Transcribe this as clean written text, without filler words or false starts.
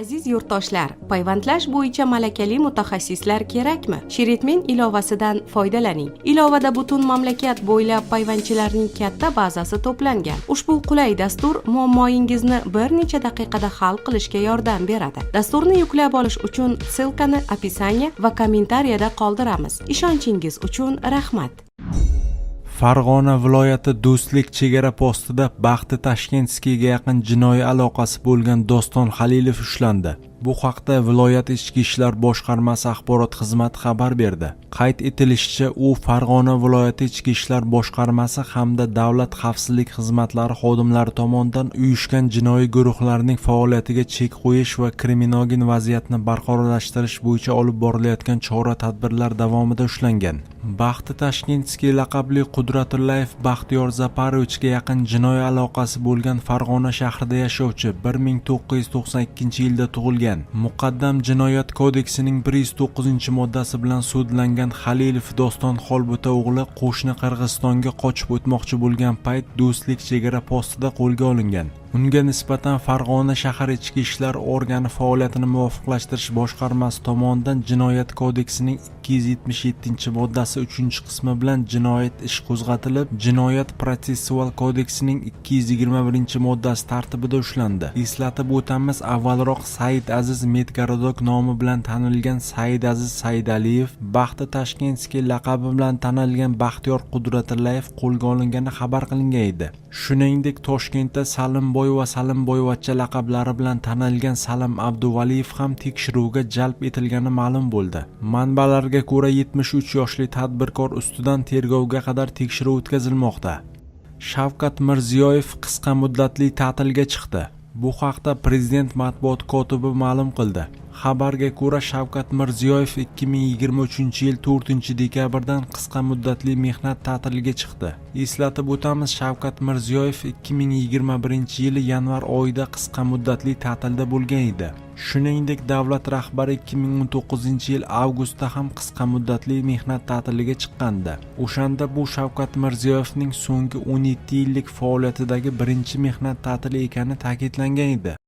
Aziz yurtdoshlar, payvandlash bo'yicha malakali mutaxassislar kerakmi? Shiritmen ilovasidan foydalaning. Ilovada butun mamlakat bo'ylab payvandchilarning katta bazasi to'plangan. Ushbu qulay dastur muammoingizni bir necha daqiqada hal qilishga yordam beradi. Dasturni yuklab olish uchun ссылка ni описание va kommentariyada qoldiramiz. Ishonchingiz uchun rahmat. Farg'ona viloyati Do'stlik chegara postida Baxti Toshkentskiyga yaqin jinoiy aloqasi bo'lgan Doston Halilov ushlandi. Bu haqda viloyat ichki ishlar boshqarmasi axborot xizmati xabar berdi. Qayd etilishicha, u Farg'ona viloyati ichki ishlar boshqarmasi hamda davlat xavfsizlik xizmatlari xodimlari tomonidan uyushgan jinoiy guruhlarning faoliyatiga chek qo'yish va kriminogen vaziyatni barqarorlashtirish bo'yicha olib borilayotgan chora-tadbirlar davomida ushlangan. Baxti Toshkentskiy laqabli Qudratullayev Baxtiyor Zaparovichga yaqin jinoiy aloqasi bo'lgan Farg'ona shahrida yashovchi, 1992-yilda tug'ilgan, muqaddam jinoyat kodeksining 109-moddasi bilan sudlangan Halilov Doston Xolbuta o'g'li qo'shni Qirg'izistonga qochib o'tmoqchi bo'lgan payt Do'stlik chegara postida qo'lga olingan. Unga nisbatan Farg'ona shahar ichki ishlar organi faoliyatini muvofiqlashtirish boshqarmasi tomonidan jinoyat kodeksining 277-moddasi 3-qismi bilan jinoyat ish qo'zg'atilib, jinoyat protsessual kodeksining 221-moddasi tartibida ushlandi. Eslatib o'tamiz, avvalroq Said Aziz Medgorodok nomi bilan tanilgan Said Aziz Saidaliyev, Baxti Toshkentskiy laqabi bilan tanilgan Baxtiyor Qudratillayev qo'lga olingani xabar qilingan edi. Shuningdek, Toshkentda Salimboy va Salimboyvachcha laqablari bilan tanilgan Salim Abduvaliyev ham tekshiruvga jalb etilgani ma'lum bo'ldi. Manbalarga ko'ra, 73 yoshli tadbirkor ustidan tergovga qadar tekshiruv o'tkazilmoqda. Shavkat Mirziyoyev qisqa muddatli ta'tilga chiqdi. Bu haqda prezident matbuot kotibi ma'lum qildi. Xabarga ko'ra, Shavkat Mirziyoyev 2023 yil 4 dekabrdan qisqa muddatli mehnat ta'tiliga chiqdi. Eslatib o'tamiz, Shavkat Mirziyoyev 2021 yili yanvar oyida qisqa muddatli ta'tilda bo'lgan edi. Shuningdek, davlat rahbari 2019 yil avgustda ham qisqa muddatli mehnat ta'tiliga chiqqandi. O'shanda bu Shavkat Mirziyoyevning so'nggi 17 yillik faoliyatidagi birinchi mehnat ta'tili ekani ta'kidlangan edi.